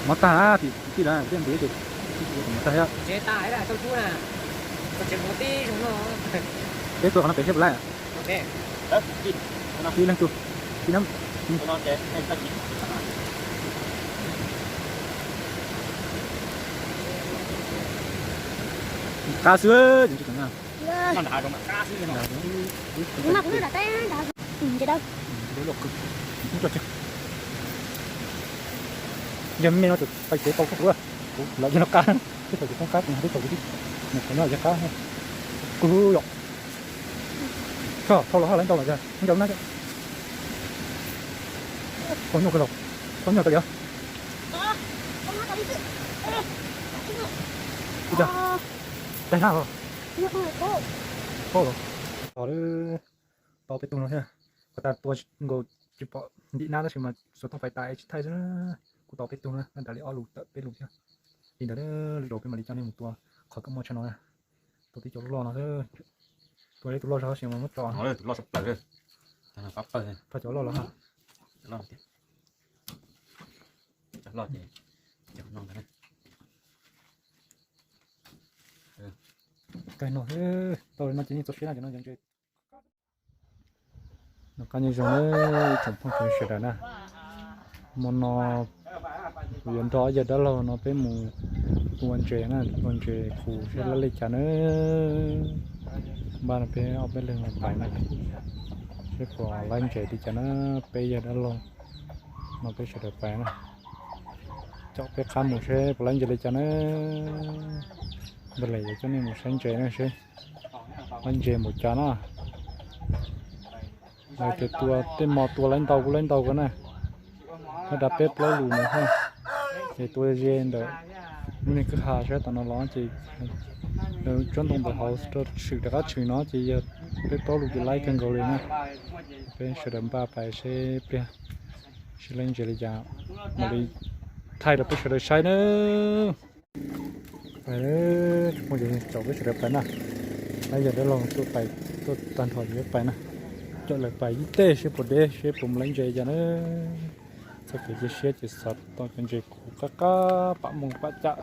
Mov tag na, tim tij lawm, tiaj ntiv ces mov tag thiab. Peb tuaj qhov no pem seb puas laib. Ib leeg tug, ib nab. Qab xwb. Yog me no tus pais kev tau koj kuv, kuv lawv yog no qab, tib thaum kuv poob qab kuv hais tib thaum kuv tib, mus qhov no yog qab, kuv yom. Koj thau los haj lawv ntau los yog ntau na. Koj nyuaj kawg los, koj nyuaj kawg li. Ua cas, daig hnab los, koj los, tau peb tug no thiab. Qhov tas tua nkaus tsis pom ntim nab tab sis mas xuas tooj fais tas tsis thaij xwb. Kuj tau peb tug na, ntab li ob lus tawm peb lus thiab. Li ntawd lwm zaus peb mam li coj nej mus tua qhov koj muaj tshaj no na. Tua tib cov loj no xwb. Tua ib tug loj zog tab sis mas muab tso. Tus loj sab plaws, pab pawg, pab cov loj los ha. Cov loj tiag. Cov loj ces cov no ntag. Kaij no, tau li no ces nej txaus siab na, cov no cov ntses. Noj qab nyob zoo na ib tsoom phooj ywg sawv daws na. Hmo no kuv yuav nrog yawg dab laug no peb mus tua ntses na, tua ntses khu seb laib li cas na. Npaj no peb ob peb leeg no pais na, seb puas laib ntses li cas na. Peb yawg dab laug no peb sawv daws pais na, caum peb qab mus seb puas laib ntses li cas na. Npaj lem yuav coj nej mus saib ntses na seb laib ntses npaum cas na. Lawv tias tua tej hmo tua laib ntau kuj laib ntau kawg na. Nyob rau peb plaub lus no thiab, ces tua ze ntawm lub niag kwj ha sab tom no los ces lawv tsob ntoo ntawm hauv rau tshwm rov qab tshwm no ces yog peb plaub lus ces laib kawg nkaus li na. Peb sawv daws npaj pais seb pliag seb laib ntses li cas, mam li thaij rau peb sawv daws saib nawb. Pais, tsoom phooj ywg, caum peb sawv daws pais na. Laib yawg dab laug tuaj pais, tuaj tag nrho ces peb pais na. Caum lawv pais ib teg seb puas deb, seb puas mus laib ntses cas na. Txoj kev cia siab ces xav tau cov ntses khuv qab qab pam moos pam cam,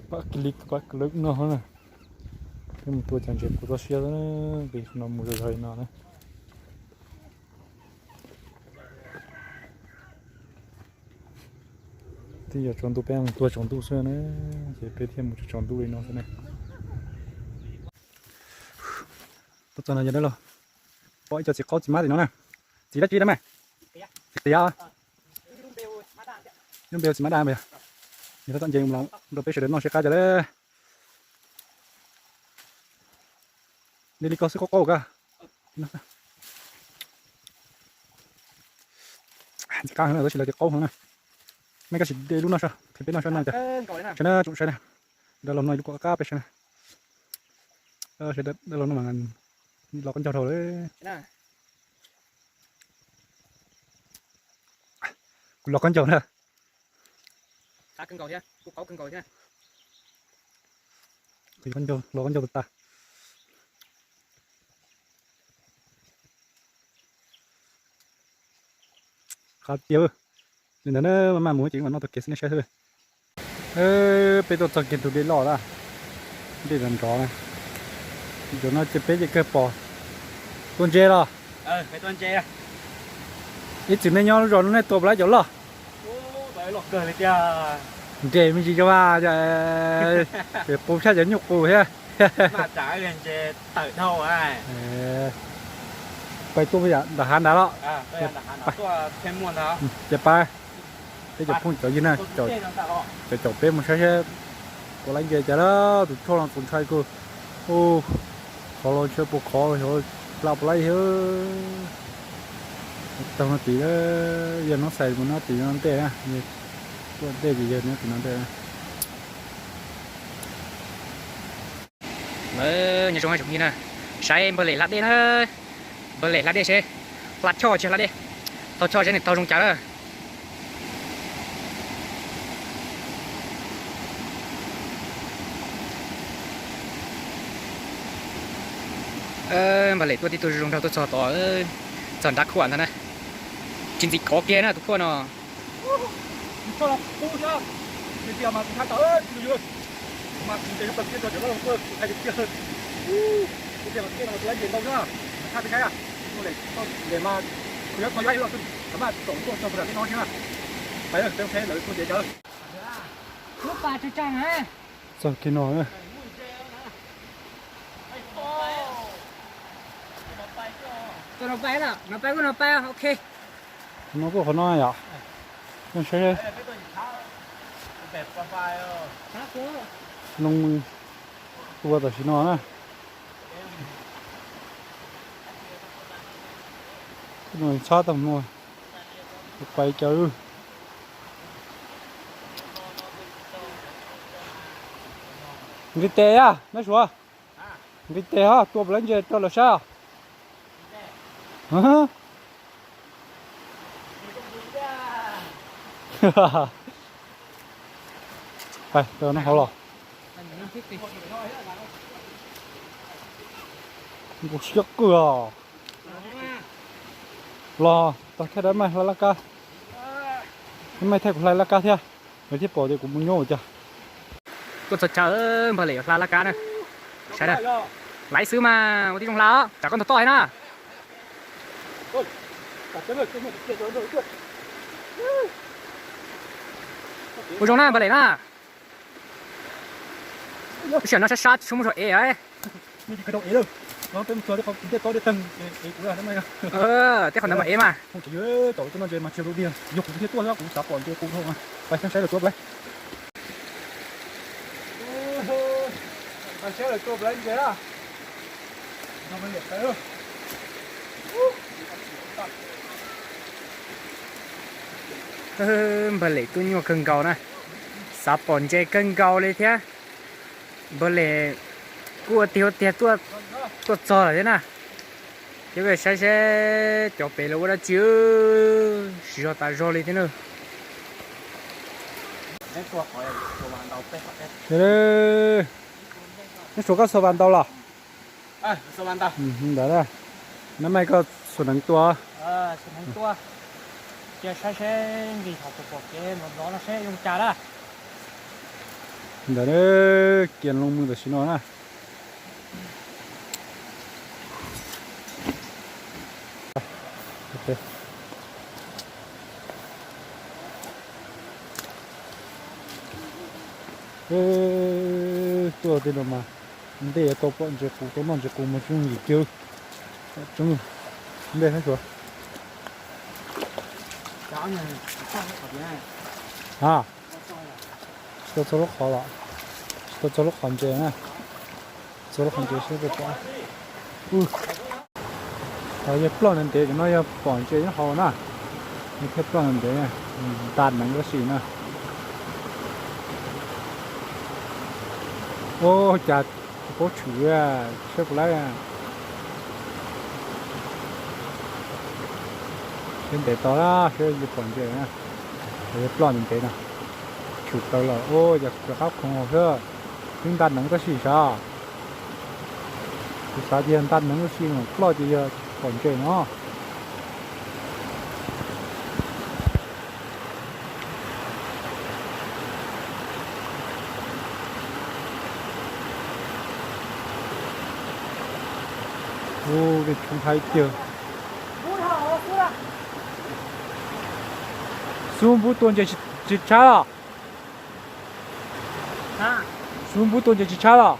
pam kiv li pam kiv lawm no na. Peb mus tua cov ntses khuv txoj siab xwb, vim qhov no mus zog zog li no na. Twb yog tsaus ntuj peb mus tua tsaus ntuj xwb na, ces peb thiaj mus tsaus ntuj li no xwb na. Tuaj txog no yog dab laug pom ib co txiv qaub txiv mab tim no na. Txiv dab tsi dab mas? Txiv tiav. Lub npe ua txiv mab daj mas yog. Yog txom ntses rau peb sawv daws noj seb qab cas lawm. Li li koj xwb qaub qaub kawg. Ntxim qab heev na, tab sis lawv tias qaub heev na. Nej koj sim de lub no saib, peb noj saib no. Saib na tsoom saib na, dab laug noj ib lub kuj qab peb saib na. Dab laug noj mas los khaub ncaug dhau lawm. Kuv los khaub ncaug na. Los khaub ncaug tas tas. Qab tiag. Li ntawd na, maj maj mus ces mam noj tau kev xwb nej saib xwb. Peb tuaj txog kiag tus dej loj na, dej nrov nrov na. Cov no ces peb ces kawg pom. Tua ntses los? Ib txwm nej nyob lub zos no nej tua puas laib cov loj? Nres me ntsis cov mas, ces qus tshaj cov nyuj qus thiab. Pais tuaj nram hav nrad los? Ces pais, peb cov phooj cov ywg na, caum peb mus saib seb puas laib ntses cas lawm. Tus tshuaj los txaus ntshai kawg. Khov los ntshai puas khov, xyov pla puas laib thiab. Taug no tid, yawg Noob Xais mus nyob tim no ntej na, tuaj ntej ces yawg nyob tim no ntej. Nyob zoo tsoom phooj ywg na, saib npawg Lem hla dej na, npawg Lem hla dej seb hla choj tsis hla dej, taug choj seb nws taug zoo cas na. Npawg Lem tuaj tib tug zoo nraug tuaj txog tod, txog nrab khuam ntag na. Tsis ntxim kov kiag na tus phuaj no. Txog kiag no na. Tus no pais, no pais, kuv no pais, ok. No kuj qhov no yom. Saib, loo mus tua tam sim no na. Txhob tau mus pais cawv. Nqis tes a, nab suav. Nqis tes ho tua pem lawv ntses rau lawv saib os. Pais, noj hauv los. Nkaus siab qwj os. Los tag thiab, dab maij hlais laj kab. Dab maij thiab kuv hlais laj kab thiab. Lawv thiaj pom tias kuv mus nyob ua cas. Tuaj txog chaw, npawg Lem yuav hla laj kab na. Saib na. Laiv xwb mas ua tib zoo hla os, tsam koj ntog toj na. Ua zoo na npawg Lem na. Lub sij hawm no sab sab tsis tshua muaj zog ev. Tej qhov ntawd mas ev mas. Npawg Lem tuaj nyuaj kawg nkaus na, xav pom ntses kawg nkaus li thiab. Npawg Lem kuj ua tiag ua tiag tuaj txog lawm thiab na. Ces peb saib seb cov pem lawv ua dab tsi, siv zog tas zog li thiab na. Nab suav, koj xuas vas ntau los? Ntawd, nab maij koj xuas hneev tua. Cia saib seb nqis hauv pom kev nrov nrov no seb zoo cas na. Ntawd, kiag loo mus tam sim no na. Tuaj tej no mas ntej yuav tau pom ntses qus, tau noj ntses qus mas tsis yooj yim kiag. Tseeb, ntej hab suav. A, tsis tau txog lub qhov los, tsis tau txog lub qhov ntses na. Txog lub qhov ntses seb puas pom. Yog ploj ntev ntev cov no yog pom ntses nyob hauv na. Yog thiaj ploj ntev ntev, nta neev tab sis na. Ua cas tsis paub tshwm, saib puas laib. Seb ntev tau na, seb yuav pom ntses na. Yog ploj ntev ntev no, tshwm plaws lawm. Ua cas kuv rov qab khoov hauv xwb, twb nta neev tab sis sav. Kuv xav tias yog nta neev tab sis mas ploj ces yog pom ntses no. Ua, tej tshoob haib tiag. Xub npub tua ntses tsis tshab los? Xub npub tua ntses tsis tshab los?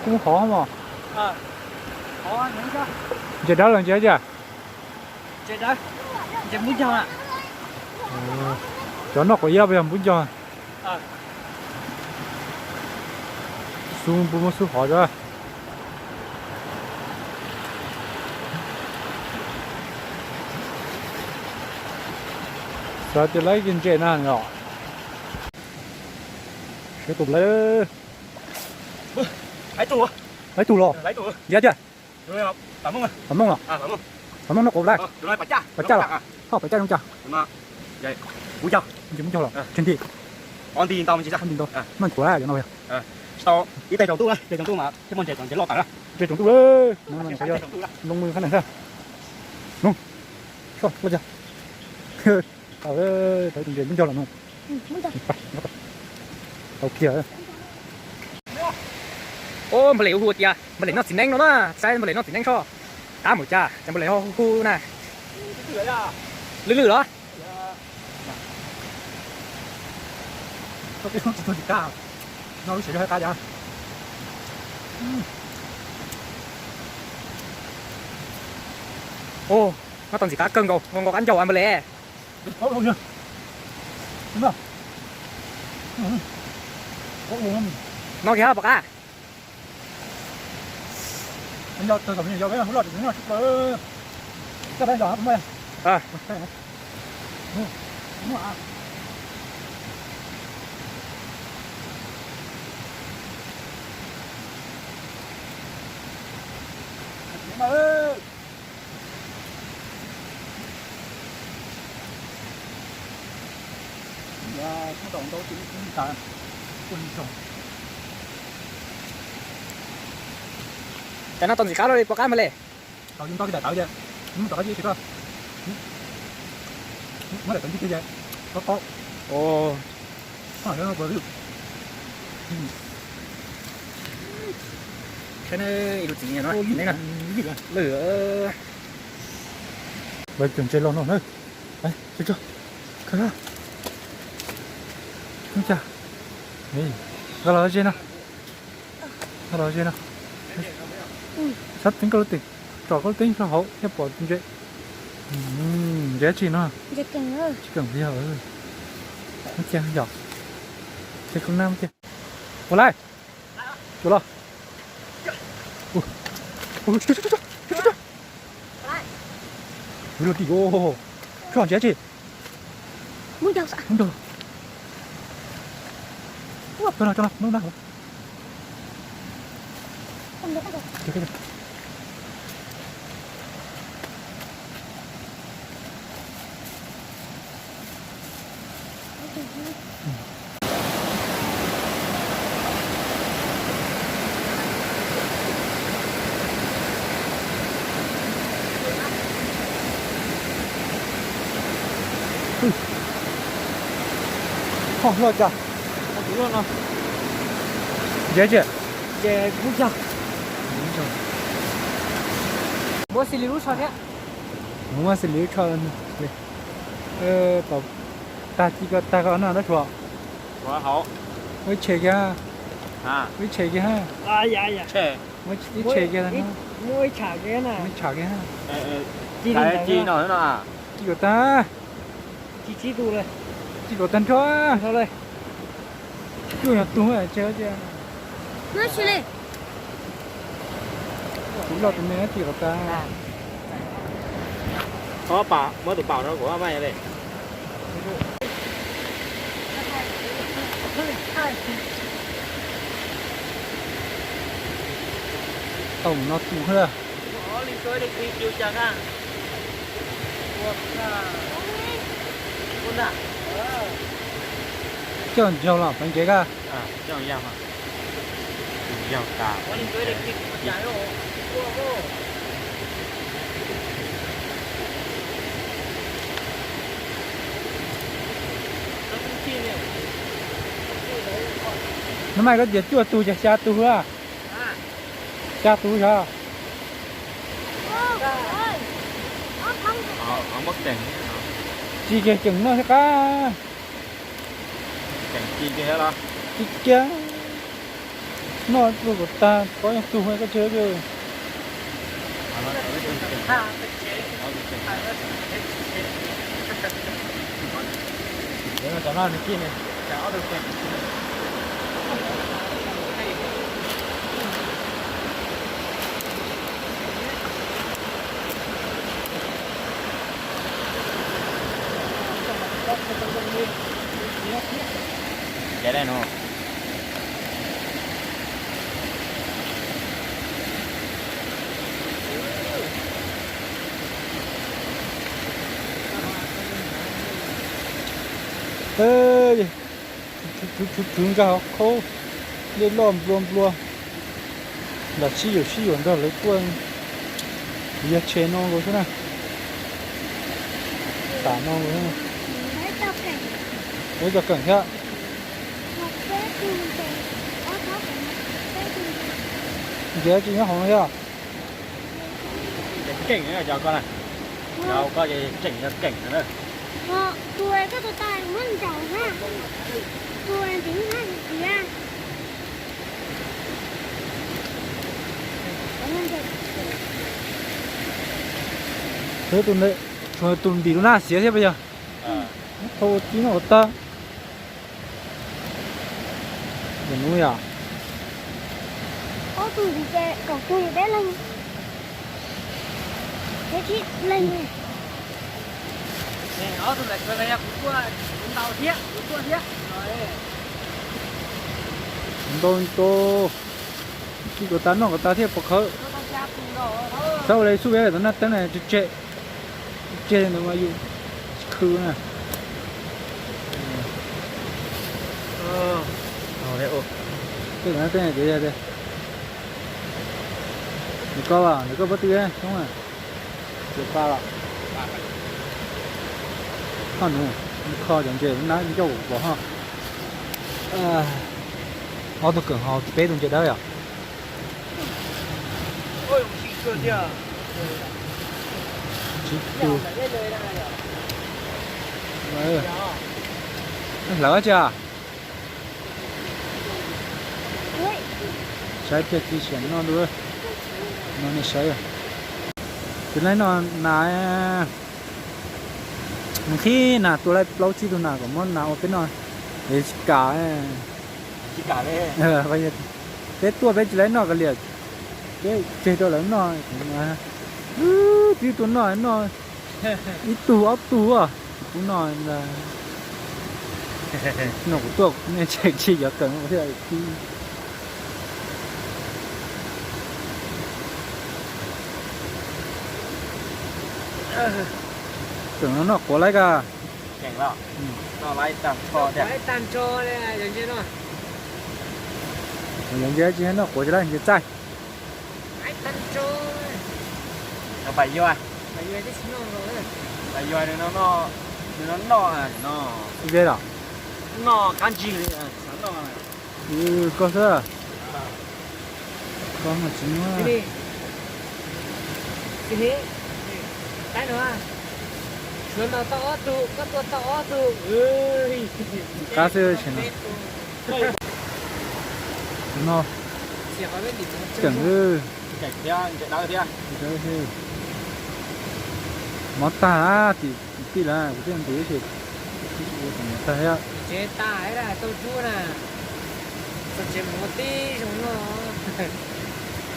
Kub hov mos. Ntses dawb los ntses cas? Cov noj quav iab puas yog npub ncog? Xub npub muab xub hov rau. Xav tias laib ntses na os. Sawv tus laib. Laib tus los? Ntiav tiag. Pam Mooj los? Pam Mooj noj quav laib. Pam Caj los? Ho Pam Caj zoo cas? Ntses muab ncog los? Tsis nti. Nti ntau, noj quav laib cov no. Tsis tau ib teg tsaus ntuj na, teg tsaus ntuj mas thiaj muaj ntses, tsoom ntses loj tas na. Teg tsaus ntuj, no mas ntshe yog loo mws qhab nees xwb. No, soj loj cas. Tau, tau tus ntses muab ncog los no. Tau kiag. Ub, npawg Lem hu tias npawg Lem noj txiv neeb no na, saib npawg Lem noj txiv neeb soj. Qab npaum cas ces npawg Lem ho hu na. Lwj lwj los? Ub, noj tau ntxim qab kawg nkaus, nkaus nkaus qab ncaug npawg Lem. Noj kiag pom qab. Cas noj tau ntxim qab li pom qab npawg Lem. Tau yus nto kiag daim tawv ces, muab rov qab ib tsis koj, muab daim tawv ncig kiag ces, qab qab. Saib ib tug txiv no, lwj. Lawv cog ntses los no na. Kawg, kawg los ze no. Kawg los ze no. Sab teeb koj lub teeb, tsom koj lub teeb rau hauv thiaj pom tus ntses. Ntses tsi no? Tsis keem li yog. Muab cia yom. Cia koj nab muab cia. Ua laij. Tsuas los. Ua, ua, tsuas, tsuas, tsuas, tsuas, tsuas. Ua lug tim, tsuas ntses tsi. Muab ncaug. Tsuas los, tsuas los, nub nab hauv. Loj cas. Ntses tsi? Ntses kub cog. Muab xis li lub tsho thiab. Muab xis li lub tsho. Tag ci ko tag ko no tab suav. Muab ib tshem kiag. Muab ib tshem kiag. Muab ib tshem kiag. Muab ib tsham kiag. Ci kom tag. Ci kom tag nrho. Cuaj nyuag tug tse. Kuv loj tus me ci kom tag. Muab tus paum no kuv maj li. Tau no tus. Coj ntsaug los peb ntsev koj. Nov mas koj tias cuaj tug ces xya tug a. Xya tug yog. Tsis kiag ceem noj thiab qab. Tsis kiag. Noj tuaj kom tag, pob nyuag tug koj tsev. Tswv tswv tswv nkag hauv khaub. Dej loj nplua nplua, lam sib yuam sib yuam nrog lawv tuaj, yog tshe no nkaus xwb na. Tam no nkaus. Peb cov keem thiab. Ntsia tsis nyob hauv no thiab. Keem cov ko, cov ko ces tseem yog keem no na. Tus koj tus tais muab nraum na, tus ntxiv na tus tiav. Tus ntawd tshuav tus ntim lub nab xiav thiab puas yog? Thau tib no ua tag. Mus nub yom. Ob tug ces kaum tug peb leeg, peb tsib leeg. Ob tug ntawd kuv tuaj, kuv ntau thiab, kuv tuaj thiab. Ntau ntau. Kis kom tas noj kom tas thiaj pom khawv. Saib ua li xub peb tom naj teeb na tseg tseg, tseg ntawd mas yus tsis khw na. Tej tom naj teeb tias nws koj, nws koj pob tw xyoob na. Koj nus, kho cov ntses na ncauj pom ho. Ob tug keem ho peb tug ntses dawb yom. Tsib tug. Hlawv tsi. Saib pliag txiv xiam noj dua. No nej saib, tus laib noj nas, nqhis nas tua laib plaub tsib tug nas kom muab nas ua peb noj, es tsis kam. Peb tuaj peb tsis laib noj kav liam, peb tseg rau lawv noj. Twb tuaj noj noj ib tug ob tug, kuv noj, noj kuv tuaj nej tseg tsis yuav keem thiab. Keem no noj quav laib kag. Yog ntses tsis noj quav tsis laib ntses txaij. Pais yuag, pais yuag, nws no noj no. Ib peb los? Noj qab ntsig li, xav noj. Koj xwb. Koj mas tsis muab. Qab xwb tseem no. Tseem, mov tag tim kwv tij lawm, kuv thiaj ntim ib sim. Mov tag thiab.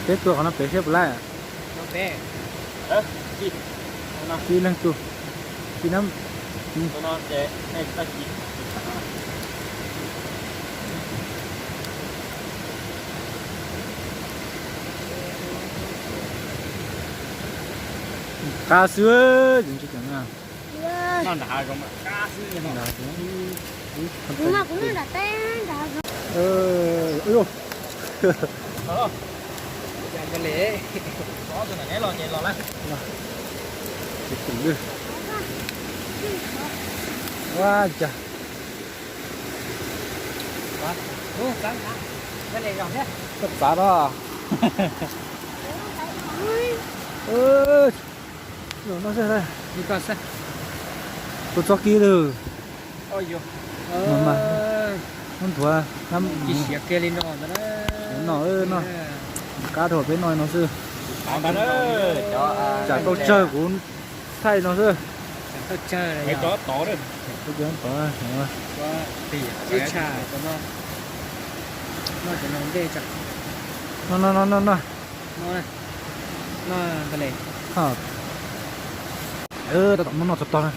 Peb tua qhov no pem seb puas laib. Tib leeg tus, tib nab. Qab xwb, tsis ntsis cov no. Ua cas koj txav no. Tus txob kib lawm. Muab nthuav, no, no, qab rau peb noj no xwb. Tsam tau tsawg kuv thaij no xwb. No, no, no, no. Tab tom muab noj txog tog na.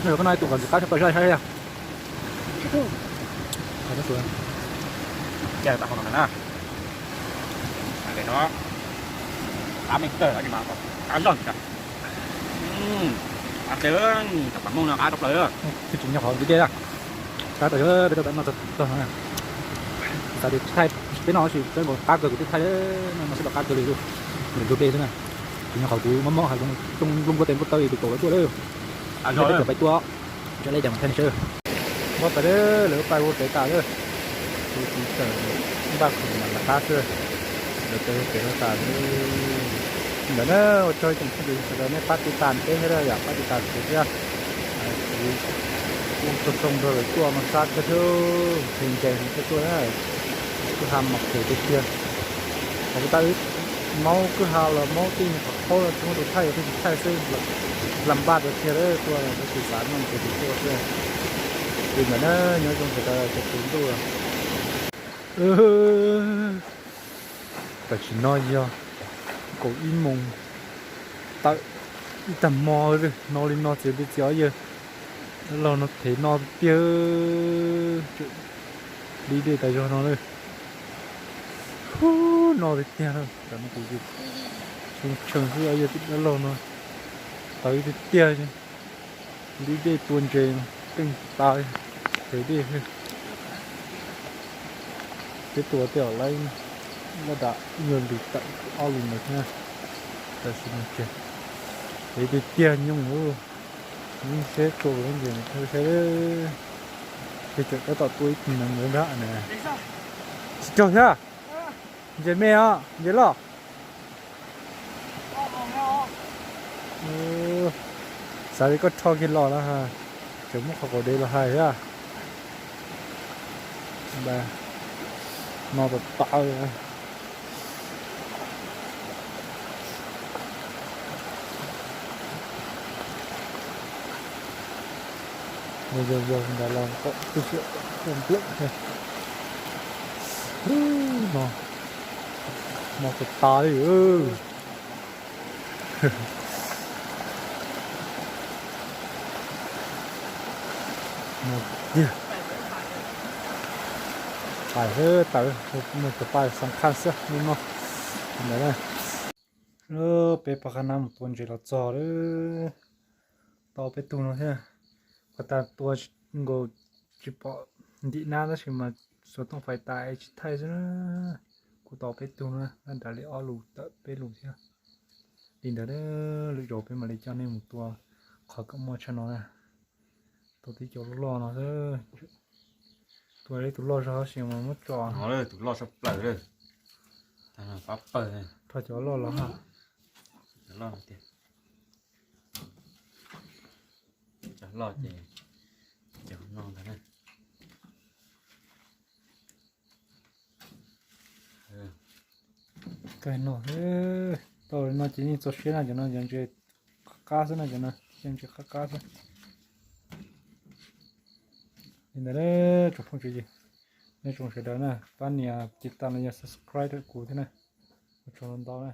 Koj noj ib tug kom ntxim qab tshaj plaws saib saib. Qab meej kawg os, qab zog ntag. Qab teb, cov pam mooj no qab tshaj plaws. Twb tsis nyob qhov ntxim dej na. Qab tau, peb tau noj txog tog na. Thaij peb no tab sis txawb nkaus qab kawg, kuv twb thaij no xwb los qab kawg li, nws ntug dej xwb na. Kuv nyob qhov kuv mob mob hais zoo nplooj nplooj nplooj tes nplooj taw kuv caum lawv tuaj lawm. Ib pliag peb caum pais tuaj, tsa lej cas mas thaij nej sawb. Pob tas lawv pais ua pem tas lawm. Kuv tsis txawm npaj khoom mas lawv qab xwb, lawv pais ua pem tas. Ntawd na, ua tsaug tsoom phooj ywg sawv daws nej pab tiv tas peb thiab yom, pab tiv tas kuv thiab. Kuv kuj txog txog nrog lawv tuaj no sab kawg thiab, nqhis nqes thiab tuaj na. Kwj ha mos phem tiag tiag. Qhov kuv tau wb maub kwj ha los maub tij qhov qhaub los tsis muaj tus thaij, yog thaij tsis thaij xwb, hla npaj rau tiag lawm, tuaj tab sis xav noj ces tus tuaj xwb. Li ntawd na, nyob zoo sawv daws, tsaus ntuj lawm. Tam sim no yog kaum ib moos tawm ib tag hmo, no li no txiav li txiav yawg dab laug no phem no tiag, li dej tas zog no lawm. Hu, no tiag tiag lawm, tam no kuv tshee tshee xwb, yawg dab laug no tawv tiag tiag. Li dej tua ntses keej tas, phem dej. Peb tua tej zaum lawv dam ib nyuag lus tawm ob lus ntawd thiab. Tam sim no ces phem tiag tiag nyooj, yeej seb tua ntses saib, ces tseem tab tom tua ib tug nees ntawd ntag na. Tsis raug thiab. Ntses me os, ntses loj. Xav li koj rho kiag los lawm, tseem muab qhov qaum dev los hais thiab. No tas tas li. Yog yog ntawd los npaum twb tsis nplawm thiab. No, no tas tas li. Tiag, hais tawv mus tus pa xam khaj xwb li no. Ntawd na, peb pab qab nab mus tua ntses los txog lawm. Tau peb tug no thiab. Qhov tas tua nkaus tsis pom ntim nab tab sis mas xuas tooj fais tas es tsis thaij xwb na. Kuj tau peb tug na, nab nrad li ob lus tawm peb lus thiab. Li ntawd, lwm zaus peb mam li coj nej mus tua qhov kom muaj tshaj no na. Tua tib cov loj loj no xwb. Tua ib tug loj zog tab sis mas muab tso. Tus loj tshaj plaws lawm. Pab pawg. Rho cov loj los ha. Cov loj tiag. Cov loj ces cov no ntag na. Kawg no, tau li no ces yeej txaus siab na, cov no cov ntses qab qab xwb na, cov no cov ntses qab qab xwb. Li ntawd tsoom phooj ywg, nej tsoom sawv daws na, pab nias tiv tas los yog subscribe rau kuv thiab na. Ua tsaug ntau na.